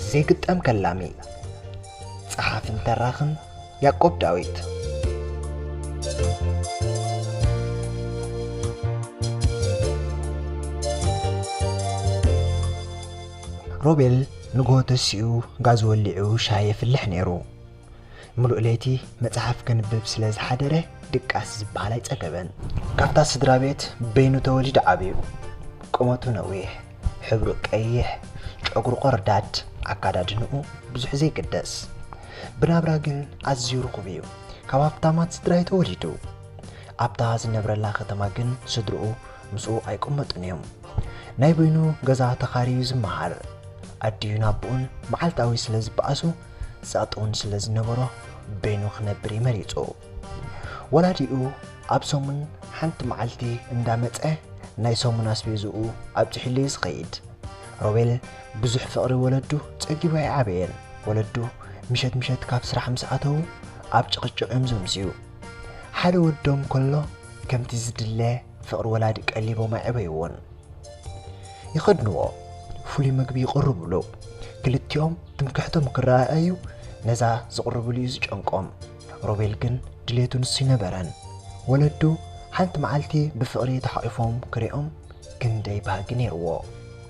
ዘይግጠም ከላሚ፣ ጸሓፍን ተራኽን ያዕቆብ ዳዊት። ሮቤል ንግሆ ተሲኡ ጋዝ ወሊዑ ሻሂ የፍልሕ ነይሩ። ምሉእ ለይቲ መጽሓፍ ከንብብ ስለ ዝሓደረ ድቃስ ዝበሃል ኣይጸገበን። ካብታ ስድራ ቤት በይኑ ተወሊዱ ዓብዩ። ቁመቱ ነዊሕ፣ ሕብሩ ቀይሕ፣ ጨጉሩ ቆርዳድ፣ ኣካዳድንኡ ብዙሕ ዘይግደስ። ብናብራ ግን ኣዝዩ ርኹብ እዩ። ካብ ሃብታማት ስድራ እዩ ተወሊዱ። ኣብታ ዝነብረላ ከተማ ግን ስድርኡ ምስኡ ኣይቅመጡን እዮም። ናይ በይኑ ገዛ ተኻርዩ ዝመሃር። ኣዲኡን ኣቦኡን መዓልታዊ ስለ ዝበኣሱ፣ ጸቕጢ እውን ስለ ዝነበሮ፣ በይኑ ክነብር እዩ መሪጹ። ወላዲኡ ኣብ ሰሙን ሓንቲ መዓልቲ እንዳመጸ ናይ ሰሙን ኣስቤዝኡ ኣብጺሑሉ እዩ ዝኸይድ። ሮቤል ብዙሕ ፍቕሪ ወለዱ ጸጊቡ ኣይዓበየን። ወለዱ ምሸት ምሸት ካብ ስራሕ ምስ ኣተዉ ኣብ ጭቕጭቕ እዮም ዘምስዩ። ሓደ ወዶም ከሎ ከምቲ ዝድለ ፍቕሪ ወላዲ ቀሊቦም ኣየዕበይዎን። ይኸድንዎ፣ ፍሉይ ምግቢ ይቕርብሉ። ክልቲኦም ትምክሕቶም ክረኣዩ ነዛ ዝቕርብሉ እዩ ዝጨንቆም። ሮቤል ግን ድሌቱ ንሱ ኣይነበረን። ወለዱ ሓንቲ መዓልቲ ብፍቕሪ ተሓቒፎም ክሪኦም ክንደይ ባህጊ ነይርዎ።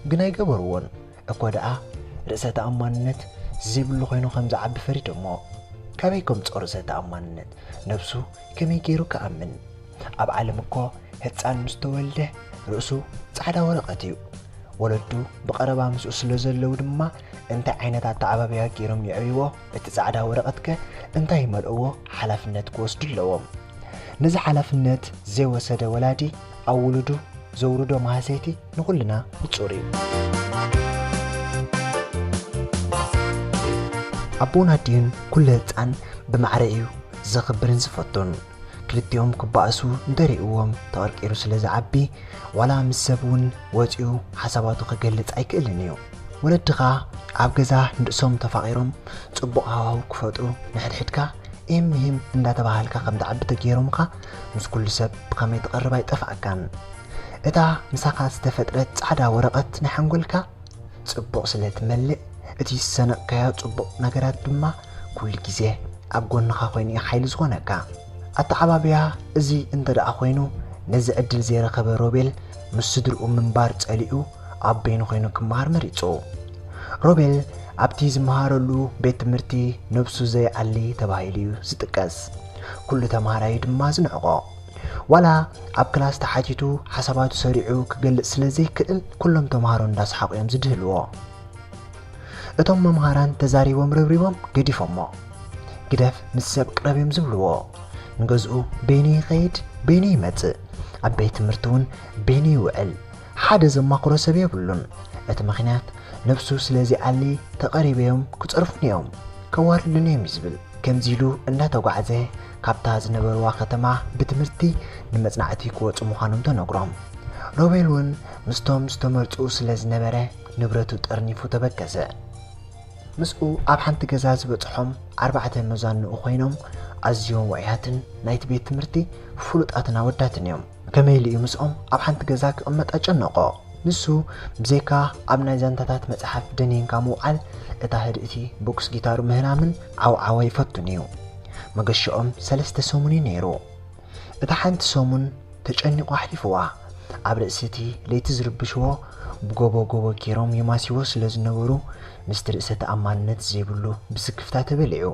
ግን ኣይገበርዎን። እኮ ደኣ ርእሰ ተኣማንነት ዘይብሉ ኮይኑ ከም ዝዓቢ ፈሪዶሞ። ካበይ ከምጽኦ ርእሰ ተኣማንነት? ነብሱ ከመይ ገይሩ ክኣምን? ኣብ ዓለም እኮ ህጻን ምስ ተወልደ ርእሱ ጻዕዳ ወረቐት እዩ። ወለዱ ብቐረባ ምስኡ ስለ ዘለዉ ድማ እንታይ ዓይነት ኣተዓባብያ ገይሮም የዕብይዎ፣ እቲ ጻዕዳ ወረቐትከ እንታይ ይመልእዎ ሓላፍነት ክወስዱ ኣለዎም። ነዚ ሓላፍነት ዘይወሰደ ወላዲ ኣብ ውሉዱ ዘውርዶ ማህሰይቲ ንኹልና ንጹር እዩ። ኣቦን ኣዲኡን ኩሉ ህጻን ብማዕረ እዩ ዘኽብርን ዝፈቱን። ክልቲኦም ክበኣሱ እንተሪእዎም ተቐርቂሩ ስለ ዝዓቢ፣ ዋላ ምስ ሰብ እውን ወጺኡ ሓሳባቱ ክገልጽ ኣይክእልን እዩ። ወለድኻ ኣብ ገዛ ንርእሶም ተፋቒሮም ጽቡቕ ሃዋህው ክፈጥሩ ንሕድሕድካ ኤም ሂም እንዳተባሃልካ ከም ትዓቢ ተገይሮምኻ ምስ ኩሉ ሰብ ብኸመይ ትቐርብ ኣይጠፍኣካን። እታ ምሳኻ ዝተፈጥረት ጻዕዳ ወረቐት ናይ ሓንጎልካ ጽቡቕ ስለ ትመልእ፣ እቲ ዝሰነቕካዮ ጽቡቕ ነገራት ድማ ኩሉ ግዜ ኣብ ጎንኻ ኮይኑ እዩ ሓይሊ ዝኾነካ። ኣተዓባብያ እዚ እንተ ደኣ ኮይኑ፣ ነዚ ዕድል ዘይረኸበ ሮቤል ምስ ስድርኡ ምንባር ጸሊኡ ኣብ በይኑ ኮይኑ ክመሃር መሪጹ። ሮቤል ኣብቲ ዝመሃረሉ ቤት ትምህርቲ ነብሱ ዘይኣሊ ተባሂሉ እዩ ዝጥቀስ። ኩሉ ተምሃራዩ ድማ ዝንዕቖ። ዋላ ኣብ ክላስ ተሓቲቱ ሓሳባቱ ሰሪዑ ክገልጽ ስለ ዘይክእል፣ ኩሎም ተምሃሮ እንዳሰሓቑ እዮም ዝድህልዎ። እቶም መምሃራን ተዛሪቦም ረብሪቦም ገዲፎሞ። ግደፍ ምስ ሰብ ቅረብ እዮም ዝብልዎ። ንገዝኡ በይኑ ይኸይድ፣ በይኑ ይመጽእ። ኣብ ቤት ትምህርቲ እውን በይኑ ይውዕል። ሓደ ዘማኽሮ ሰብ የብሉን። እቲ ምኽንያት ነብሱ ስለ ዘይኣሊ ተቐሪበዮም ክጸርፉኒ እዮም፣ ከዋርዱኒ እዮም እዩ ዝብል። ከምዚ ኢሉ እንዳተጓዕዘ ካብታ ዝነበርዋ ከተማ ብትምህርቲ ንመጽናዕቲ ክወጹ ምዃኖም ተነግሮም። ሮቤል እውን ምስቶም ዝተመርጹ ስለ ዝነበረ ንብረቱ ጠርኒፉ ተበገሰ። ምስኡ ኣብ ሓንቲ ገዛ ዝበጽሖም ኣርባዕተ መዛንኡ ኮይኖም ኣዝዮም ውዑያትን ናይቲ ቤት ትምህርቲ ፍሉጣትን ኣወዳትን እዮም። ከመይ ኢሉ እዩ ምስኦም ኣብ ሓንቲ ገዛ ክቕመጥ ኣጨነቖ? ንሱ ብዘይካ ኣብ ናይ ዛንታታት መጽሓፍ ደኒንካ ምውዓል፣ እታ ህድእቲ ቦክስ ጊታሩ ምህናምን ዓውዓወ ይፈቱን እዩ። መገሻኦም ሰለስተ ሰሙን እዩ ነይሩ። እታ ሓንቲ ሰሙን ተጨኒቑ ኣሕሊፍዋ። ኣብ ርእሲ እቲ ለይቲ ዝርብሽዎ ብጎቦ ጎቦ ገይሮም ይማስይዎ ስለ ዝነበሩ ምስቲ ርእሰ ተኣማንነት ዘይብሉ ብስክፍታ ተበሊዑ።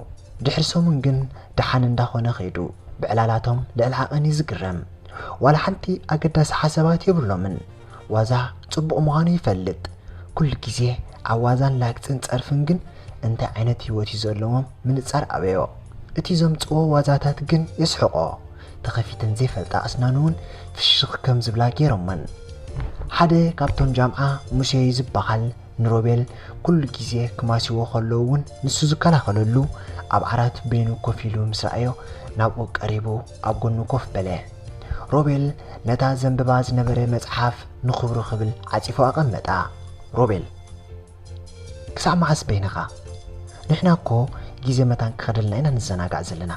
ድሕሪ ሰሙን ግን ደሓን እንዳኾነ ከይዱ። ብዕላላቶም ልዕሊ ዓቐን እዩ ዝግረም። ዋላ ሓንቲ ኣገዳሲ ሓሳባት የብሎምን። ዋዛ ጽቡቕ ምዃኑ ይፈልጥ። ኩሉ ግዜ ኣብ ዋዛን ላግጽን ጸርፍን ግን እንታይ ዓይነት ህይወት እዩ ዘለዎም ምንጻር ኣበዮ። እቲ ዘምጽኦ ዋዛታት ግን የስሕቖ። ተኸፊተን ዘይፈልጣ ኣስናኑ እውን ፍሽኽ ከም ዝብላ ገይሮመን። ሓደ ካብቶም ጃምዓ ሙሴ እዩ ዝበሃል። ንሮቤል ኩሉ ግዜ ክማስይዎ ከለዉ እውን ንሱ ዝከላኸለሉ ኣብ ዓራት በይኑ ኮፍ ኢሉ ምስ ረኣዮ ናብኡ ቀሪቡ ኣብ ጎኑ ኮፍ በለ። ሮቤል ነታ ዘንብባ ዝነበረ መጽሓፍ ንኽብሩ ክብል ዓጺፉ ኣቐመጣ። ሮቤል፣ ክሳዕ መዓስ በይንኻ? ንሕና እኮ ግዜ መታን ክኸደልና ኢና ንዘናጋዕ ዘለና።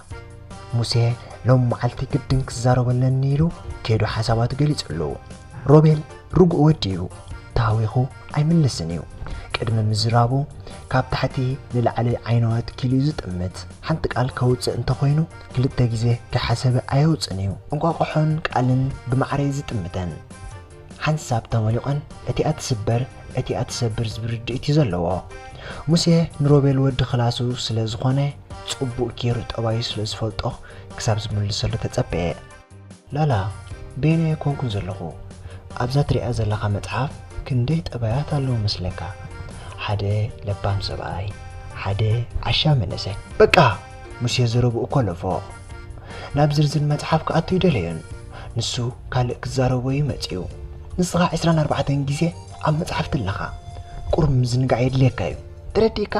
ሙሴ ሎም መዓልቲ ግድን ክዛረበለኒ ኢሉ ከይዱ ሓሳባቱ ገሊጹ ኣለዉ። ሮቤል ርጉእ ወዲ እዩ። ኣዊኹ ኣይምልስን እዩ። ቅድሚ ምዝራቡ ካብ ታሕቲ ንላዕሊ ዓይነወት ኪሉ እዩ ዝጥምት። ሓንቲ ቃል ከውፅእ እንተኾይኑ ክልተ ግዜ ከይሓሰበ ኣየውፅን እዩ። እንቋቑሖን ቃልን ብማዕረ እዩ ዝጥምተን። ሓንሳብ ተመሊቖን እቲኣ ትስበር እቲኣ ትሰብር ዝብል ርድኢት እዩ ዘለዎ። ሙሴ ንሮቤል ወዲ ክላሱ ስለ ዝኾነ ጽቡቕ ጌሩ ጠባዩ ስለ ዝፈልጦ ክሳብ ዝምልሰሉ ተጸበየ። ላላ፣ በይነይ ኣይኮንኩን ዘለኹ። ኣብዛ ትሪኣ ዘለኻ መጽሓፍ ክንደይ ጠባያት ኣለዉ መስለካ? ሓደ ለባም ሰብኣይ፣ ሓደ ዓሻ መንእሰይ። በቃ! ሙሴ ዘረብኡ ኮለፎ። ናብ ዝርዝር መጽሓፍ ክኣቱ ኣይደለዮን። ንሱ ካልእ ክዛረቦ እዩ መጺኡ። ንስኻ ዕስራን ኣርባዕተን ግዜ ኣብ መጽሓፍቲ ኣለኻ። ቁሩብ ምዝንጋዕ የድልየካ እዩ። ተረዲእካ?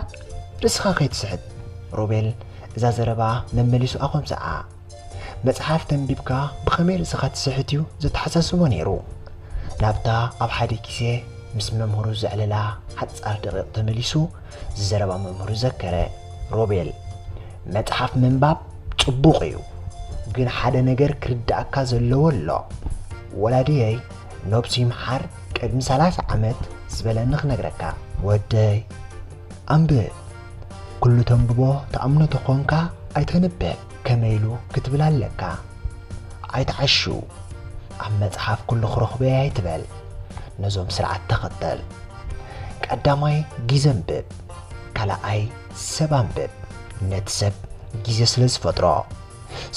ርእስኻ ከይትስሕት። ሮቤል እዛ ዘረባ መመሊሱ ኣኾምሰዓ። መጽሓፍ ተንቢብካ ብኸመይ ርእስኻ ትስሕት እዩ ዘተሓሳስቦ ነይሩ። ናብታ ኣብ ሓደ ግዜ ምስ መምህሩ ዘዕለላ ሓጻር ደቂቕ ተመሊሱ ዝዘረባ መምህሩ ዘከረ። ሮቤል፣ መጽሓፍ ምንባብ ጽቡቕ እዩ፣ ግን ሓደ ነገር ክርድኣካ ዘለዎ ኣሎ። ወላዲየይ ነብሱ ይምሓር ቅድሚ ሰላሳ ዓመት ዝበለኒ ክነግረካ። ወደይ፣ ኣንብብ። ኩሉ ተንብቦ ትኣምኖ ተኾንካ ኣይተንብብ። ከመይ ኢሉ ክትብል ኣለካ። ኣይትዓሹ። ኣብ መጽሓፍ ኩሉ ክረኽቦ እየ ኣይትበል። ነዞም ስርዓት ተኸተል። ቀዳማይ ግዜ ኣንብብ። ካልኣይ ሰብ ኣንብብ። ነቲ ሰብ ግዜ ስለ ዝፈጥሮ።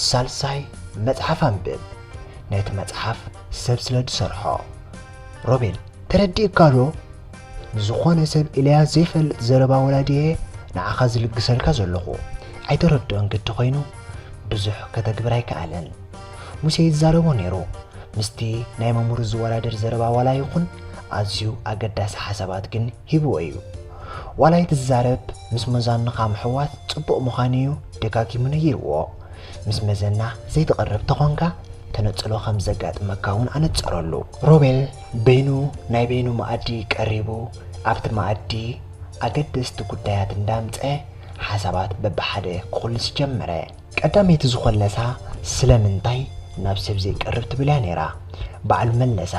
ሳልሳይ መጽሓፍ ኣንብብ። ነቲ መጽሓፍ ሰብ ስለ ዝሰርሖ። ሮቤል፣ ተረዲእካ ዶ? ንዝኾነ ሰብ ኢለያ ዘይፈልጥ ዘረባ ወላዲየ ንዓኻ ዝልግሰልካ ዘለኹ። ኣይተረድኦን ግዲ ኮይኑ ብዙሕ ከተግብር ኣይከኣለን። ሙሴ ይዛረቦ ነይሩ። ምስቲ ናይ መምህሩ ዝወዳደር ዘረባ ዋላ ይኹን ኣዝዩ ኣገዳሲ ሓሳባት ግን ሂብዎ እዩ። ዋላ ኣይትዛረብ፣ ምስ መዛንኻ ምሕዋስ ጽቡቕ ምዃኑ እዩ ደጋጊሙ ነጊርዎ። ምስ መዘና ዘይትቐርብ ተኾንካ ተነጽሎ ከም ዘጋጥመካ እውን ኣነጸረሉ። ሮቤል በይኑ ናይ በይኑ መኣዲ ቀሪቡ ኣብቲ መኣዲ ኣገደስቲ ጉዳያት እንዳምጸ ሓሳባት በብሓደ ክኹልስ ጀመረ። ቀዳመይቲ ዝኾለሳ ስለምንታይ ናብ ሰብ ዘይቀርብ ትብል እያ ነይራ። ባዕሉ መለሳ።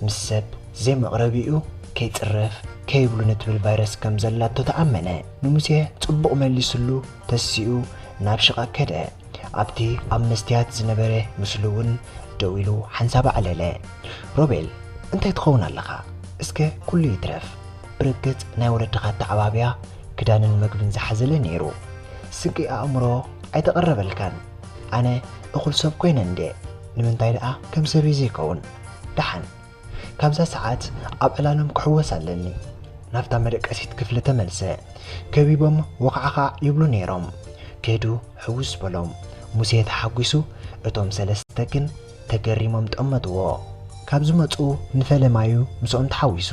ምስ ሰብ ዘይመቕረቢኡ ከይጽረፍ ከይብሉ ንትብል ቫይረስ ከም ዘላቶ ተኣመነ። ንሙሴ ጽቡቕ መሊስሉ ተሲኡ ናብ ሽቓ ከደ። ኣብቲ ኣብ መስትያት ዝነበረ ምስሉ እውን ደው ኢሉ ሓንሳብ ኣዕለለ። ሮቤል፣ እንታይ ትኸውን ኣለኻ? እስከ ኩሉ ይትረፍ። ብርግጽ ናይ ወለድኻ ኣተዓባብያ ክዳንን መግብን ዝሓዘለ ነይሩ። ስንቂ ኣእምሮ ኣይተቐረበልካን። ኣነ እኹል ሰብ ኮይነ እንዴ? ንምንታይ ደኣ ከም ሰበይ ዘይከውን? ደሓን። ካብዛ ሰዓት ኣብ ዕላሎም ክሕወስ ኣለኒ። ናብታ መደቀሲት ክፍሊ ተመልሰ። ከቢቦም ወኻዕኻዕ ይብሉ ነይሮም። ከይዱ ሕውስ በሎም። ሙሴ ተሓጒሱ እቶም ሰለስተ ግን ተገሪሞም ጠመትዎ። ካብ ዝመጹ ንፈለማዩ ምስኦም ተሓዊሱ።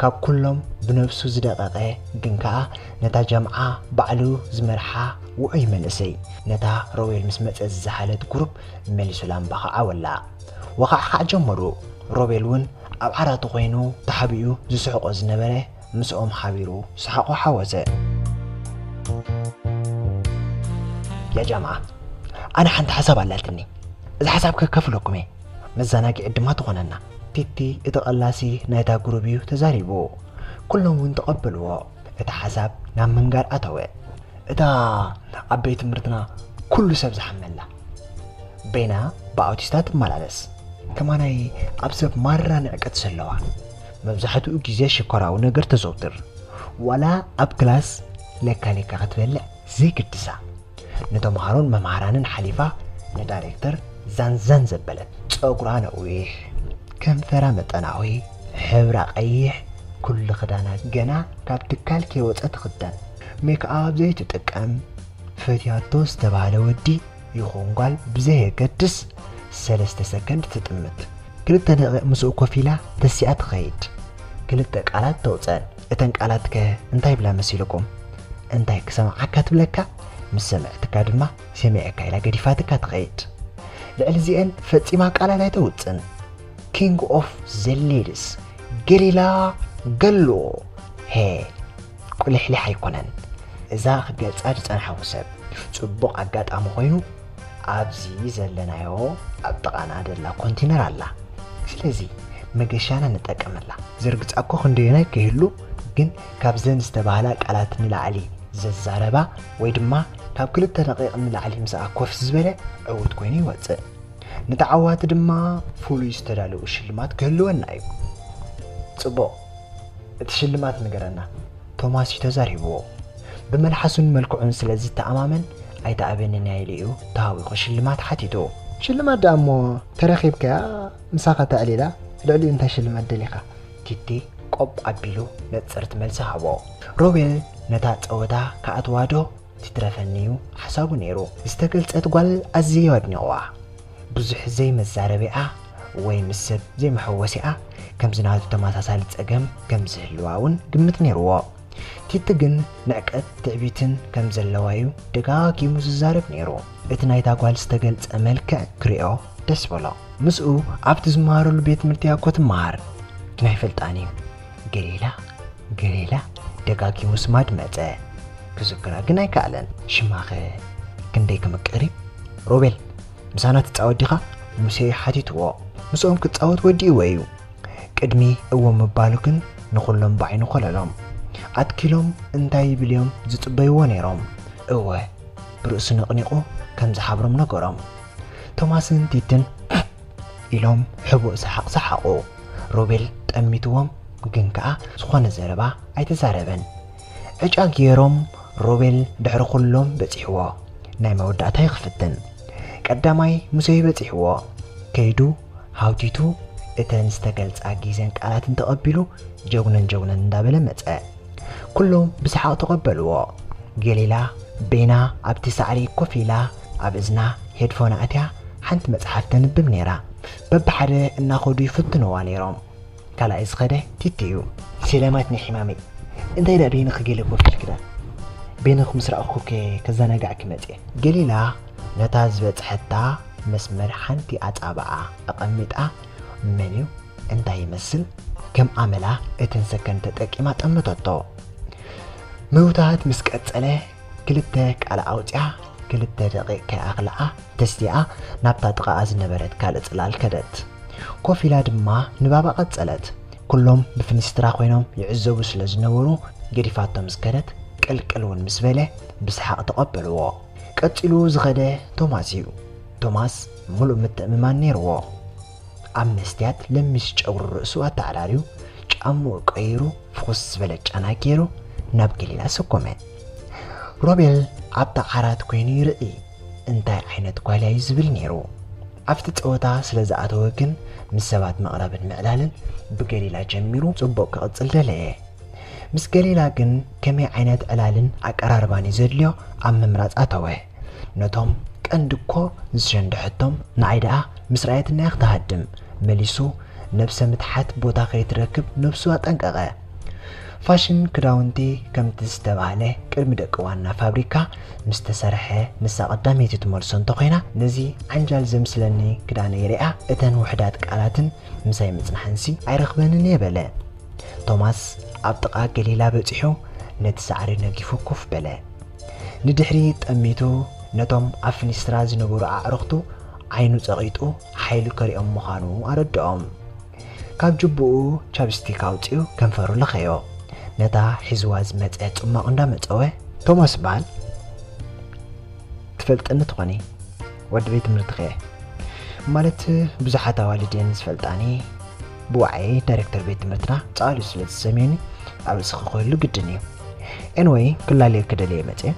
ካብ ኩሎም ብነብሱ ዝደቐቐ ግን ከኣ ነታ ጃምዓ ባዕሉ ዝመርሓ ውዑይ መንእሰይ፣ ነታ ሮቤል ምስ መጸ ዝዘሓለት ጉሩፕ መሊሱ ላምባ ከዓወላ። ወኻዕኻዕ ጀመሩ። ሮቤል እውን ኣብ ዓራቱ ኮይኑ ተሓቢኡ ዝስሕቆ ዝነበረ ምስኦም ሓቢሩ ሰሓቑ ሓወሰ። ያ ጃምዓ፣ ኣነ ሓንቲ ሓሳብ ኣላትኒ። እዛ ሓሳብ ከካፍለኩም እየ። መዘናግዒ ድማ ትኾነና። ቲቲ እቲ ቀላሲ ናይታ ጉሩብ እዩ ተዛሪቡ። ኩሎም እውን ተቐበልዎ። እቲ ሓሳብ ናብ ምንጋር ኣተወ። እታ ኣብ ቤት ትምህርትና ኩሉ ሰብ ዝሓመላ በይና ብኣውቲስታ ትመላለስ። ከማናይ ኣብ ሰብ ማራ ንዕቀት ዘለዋ። መብዛሕትኡ ግዜ ሽኮራዊ ነገር ተዘውትር። ዋላ ኣብ ክላስ ለካ ለካ ክትበልዕ ዘይግድሳ። ንተምሃሮን መምሃራንን ሓሊፋ ንዳይሬክተር ዛንዛን ዘበለት። ጸጉራ ነዊሕ፣ ከንፈራ መጠናዊ፣ ሕብራ ቀይሕ፣ ኩሉ ክዳና ገና ካብ ትካል ከይወጸ ትኽደን። ሜክኣፕ ዘይትጥቀም። ፈትያቶ ዝተባህለ ወዲ ይኹን ጓል ብዘየገድስ ሰለስተ ሰከንድ ትጥምት። ክልተ ደቂቕ ምስኡ ኮፍ ኢላ ተሲኣ ትኸይድ። ክልተ ቃላት ተውጸን። እተን ቃላትከ እንታይ ይብላ መሲልኩም? እንታይ ክሰምዓካ ትብለካ፣ ምስ ሰምዐትካ ድማ ሰሚዐካ ኢላ ገዲፋትካ ትኸይድ። ልዕሊ እዚአን ፈጺማ ቃላት ኣይተውጽን። ኪንግ ኦፍ ዘ ሌድስ፣ ገሊላ ገሎ። ሄ፣ ቁልሕልሕ ኣይኮነን። እዛ ክገልጻ ዝጸንሓኹ ሰብ፣ ጽቡቕ ኣጋጣሚ ኮይኑ፣ ኣብዚ ዘለናዮ ኣብ ጥቓና ዘላ ኮንቲነር ኣላ። ስለዚ፣ መገሻና ንጠቀመላ። ዘርግጻ እኮ ክንደየናይ ከይህሉ፣ ግን ካብዘን ዝተባህላ ቃላት ንላዕሊ ዘዛረባ ወይ ድማ ካብ ክልተ ደቂቕ ንላዕሊ ምስኣ ኮፍ ዝበለ ዕዉት ኮይኑ ይወጽእ። ንተዓዋቲ ድማ ፍሉይ ዝተዳለዉ ሽልማት ክህልወና እዩ። ጽቡቕ፣ እቲ ሽልማት ንገረና፣ ቶማስ እዩ ተዛሪብዎ። ብመልሓሱን መልክዑን ስለ ዝተኣማመን ኣይተኣበንን ኢሉ እዩ ተሃዊኹ ሽልማት ሓቲቱ። ሽልማት ደኣ እሞ ተረኺብካያ ምሳኻ ተዕሊላ ልዕሊኡ እንታይ ሽልማት ደሊኻ? ቲቲ ቆብ ኣቢሉ ነጽርት መልሲ ሃቦ። ሮቤል ነታ ጸወታ ክኣትዋ ዶ ትትረፈኒ እዩ ሓሳቡ ነይሩ። ዝተገልጸት ጓል ኣዝዩ ኣድኒቕዋ። ብዙሕ ዘይመዛረቢኣ ወይ ምስ ሰብ ዘይመሐወሲኣ ከምዚ ናቱ ተመሳሳሊ ጸገም ከም ዝህልዋ እውን ግምት ነይርዎ። ቲቲ ግን ንዕቀት ትዕቢትን ከም ዘለዋ እዩ ደጋጊሙ ዝዛረብ ነይሩ። እቲ ናይታ ጓል ዝተገልጸ መልክዕ ክሪኦ ደስ በሎ። ምስኡ ኣብቲ ዝመሃረሉ ቤት ትምህርቲ እያ እኮ ትመሃር። ግን ኣይፈልጣን እዩ። ገሊላ፣ ገሊላ ደጋጊሙ ስማ ድመጸ። ክዝክራ ግን ኣይከኣለን። ሽማኸ ክንደይ ክምቅር እዩ? ሮቤል፣ ምሳና ትጻወት ዲኻ? ሙሴ ሓቲትዎ። ምስኦም ክጻወት ወዲእዎ እዩ። ቅድሚ እዎ ምባሉ ግን ንኹሎም ብዓይኑ ኮለሎም። ኣትኪሎም እንታይ ይብል እዮም ዝጽበይዎ ነይሮም። እወ፣ ብርእሱ ነቕኒቑ ከም ዝሓብሮም ነገሮም። ቶማስን ቲትን ኢሎም ሕቡእ ሰሓቕ ሰሓቑ። ሮቤል ጠሚትዎም፣ ግን ከኣ ዝኾነ ዘረባ ኣይተዛረበን። ዕጫ ገይሮም ሮቤል ድሕሪ ኩሎም በጺሕዎ። ናይ መወዳእታ ይኽፍትን። ቀዳማይ ሙሴ በጺሕዎ። ከይዱ ሃውቲቱ እተን ዝተገልጻ ግዜን ቃላትን ተቐቢሉ ጀጉነን ጀጉነን እንዳበለ መጸ። ኩሎም ብሰሓቕ ተቐበልዎ። ገሊላ በይና ኣብቲ ሳዕሪ ኮፍ ኢላ ኣብ እዝና ሄድፎን ኣእትያ ሓንቲ መጽሓፍ ተንብብ ነይራ። በብሓደ እናኸዱ ይፍትንዋ ነይሮም። ካልኣይ ዝኸደ ቲቲ እዩ። ሰላማት ናይ ሕማመይ፣ እንታይ ደኣ በይንኺ ገለ ኮፍ ኢልኪ ደኣ? በይንኺ ምስ ረኣኹኪ ከዘናግዓኪ መጽየ። ገሊላ ነታ ዝበጽሐታ መስመር ሓንቲ ኣጻብዓ ኣቐሚጣ መን እዩ እንታይ ይመስል ከም ኣመላ እተን ሰከንድ ተጠቂማ ጠመተቶ። ምውታት ምስ ቀጸለ ክልተ ቃል ኣውጺኣ ክልተ ደቂቕ ከይኣኽልኣ ተሲኣ ናብታ ጥቓኣ ዝነበረት ካልእ ጽላል ከደት። ኮፍ ኢላ ድማ ንባባ ቀጸለት። ኩሎም ብፍንስትራ ኮይኖም ይዕዘቡ ስለ ዝነበሩ ገዲፋቶ ምስ ከደት ቅልቅል እውን ምስ በለ ብሰሓቕ ተቐበልዎ። ቀጺሉ ዝኸደ ቶማስ እዩ። ቶማስ ምሉእ ምትእምማን ነይርዎ። ኣብ መስትያት ለሚስ ጨጉሪ ርእሱ ኣተዓራርዩ ጫምኡ ቀይሩ ፍኹስ ዝበለ ጨና ገይሩ ናብ ገሊላ ሰኮመ። ሮቤል ኣብታ ዓራት ኮይኑ ይርኢ እንታይ ዓይነት ጓል እያ እዩ ዝብል ነይሩ። ኣብቲ ጸወታ ስለ ዝኣተወ ግን ምስ ሰባት ምቕራብን ምዕላልን ብገሊላ ጀሚሩ ጽቡቕ ክቕጽል ደለየ። ምስ ገሊላ ግን ከመይ ዓይነት ዕላልን ኣቀራርባን እዩ ዘድልዮ ኣብ ምምራጽ ኣተወ። ነቶም ቀንዲ እኮ ዝሸንድሐቶም ንዓይ ደኣ ምስ ረኣየትና እያ ክትሃድም። መሊሱ ነብሰ ምትሓት ቦታ ከይትረክብ ነብሱ ኣጠንቀቐ። ፋሽን ክዳውንቲ ከምቲ ዝተባህለ ቅድሚ ደቂ ዋና ፋብሪካ ምስ ተሰርሐ ንሳ ቀዳመይቲ ትመልሶ እንተኾይና ነዚ ዓንጃል ዘምስለኒ ክዳነይ ሪኣ እተን ውሕዳት ቃላትን ምሳይ ምጽንሓንሲ ኣይረኽበንን እየ በለ። ቶማስ ኣብ ጥቓ ገሊላ በጺሑ ነቲ ሳዕሪ ነጊፉ ኮፍ በለ። ንድሕሪ ጠሚቱ ነቶም ኣብ ፍኒስትራ ዝነበሩ ኣዕሩኽቱ ዓይኑ ጸቒጡ ሓይሉ ከሪኦም ምዃኑ ኣረድኦም። ካብ ጅቡኡ ቻፕስቲክ ኣውጺኡ ከንፈሩ ለኸዮ። ነታ ሒዝዋ ዝመጸ ጽማቕ እንዳመጸወ፣ ቶማስ በሃል። ትፈልጥኒ ትኾኒ፣ ወዲ ቤት ትምህርትኸ? ማለት ብዙሓት ኣዋልድ እየን ዝፈልጣኒ። ብዋዕይ ዳይሬክተር ቤት ትምህርትና ጻሉ ስለ ዝሰምየኒ ኣብ ርእስኺ ክህሉ ግድን እዩ። ኤንወይ ክላለየኪ ደልየ መጽየ።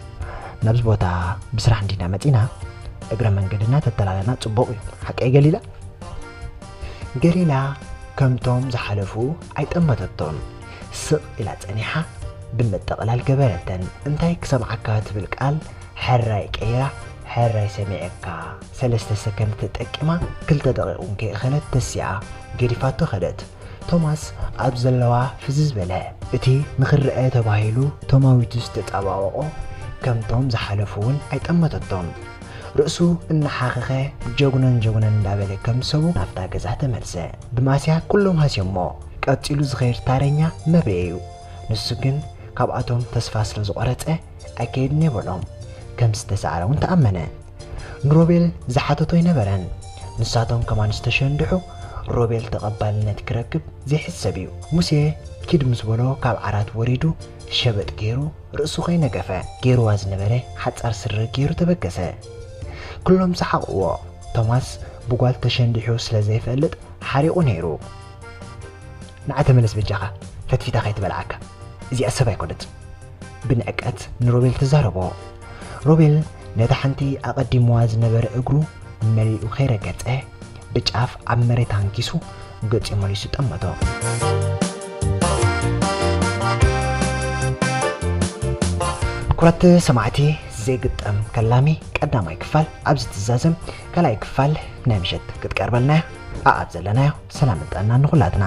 ናብዚ ቦታ ብስራሕ እንዲና መጺና፣ እግረ መንገድና ተተላለና ጽቡቕ እዩ። ሓቀይ ገሊላ? ገሊላ ከምቶም ዝሓለፉ ኣይጠመተቶን። ስቕ ኢላ ጸኒሓ ብምጥቕላል ገበረተን። እንታይ ክሰምዓካ ትብል ቃል ሕራይ ቀይራ፣ ሕራይ ሰሚዐካ። ሰለስተ ሰከንድ ተጠቂማ ክልተ ደቂቕ እውን ከይኣኸለት ተሲኣ ገዲፋቶ ከደት። ቶማስ ኣብ ዘለዋ ፍዝዝ በለ። እቲ ንኽረአ ተባሂሉ ተማዊቱ ዝተጸባበቖ ከምቶም ዝሓለፉ እውን ኣይጠመተቶን። ርእሱ እናሓኸኸ ጀጉነን ጀጉነን እንዳበለ ከም ሰቡ ናብታ ገዛ ተመልሰ። ብማስያ ኩሎም ሃስዮሞ። ቀጺሉ ዝኸይድ ታረኛ መብሬ እዩ። ንሱ ግን ካብኣቶም ተስፋ ስለ ዝቖረጸ ኣይከይድን እየ በሎም። ከም ዝተሳዕረ እውን ተኣመነ። ንሮቤል ዝሓተቶ ኣይነበረን። ንሳቶም ከማን ዝተሸንድሑ ሮቤል ተቐባልነት ክረክብ ዘይሕሰብ እዩ። ሙሴ ኪድ ምስ በሎ ካብ ዓራት ወሪዱ ሸበጥ ገይሩ ርእሱ ከይነገፈ ገይርዋ ዝነበረ ሓጻር ስረ ገይሩ ተበገሰ። ኩሎም ሰሓቕዎ። ቶማስ ብጓል ተሸንዲሑ ስለ ዘይፈልጥ ሓሪቑ ነይሩ። ንዓ ተመለስ በጃኻ፣ ፈትፊታ ከይትበልዓካ። እዚኣ ሰብ ኣይኮነትን። ብንዕቀት ንሮቤል ተዛረቦ። ሮቤል ነታ ሓንቲ ኣቐዲምዋ ዝነበረ እግሩ መሊኡ ከይረገጸ ብጫፍ ኣብ መሬት ኣንኪሱ ገጹ መሊሱ ጠመቶ። ክቡራት ሰማዕቲ፣ ዘይግጠም ከላሚ ቀዳማይ ክፋል ኣብዚ ትዛዘም፣ ካልኣይ ክፋል ናይ ምሸት ክትቀርበልና እያ። ኣኣብ ዘለናዮ ሰላምን ጥዕናን ንኹላትና።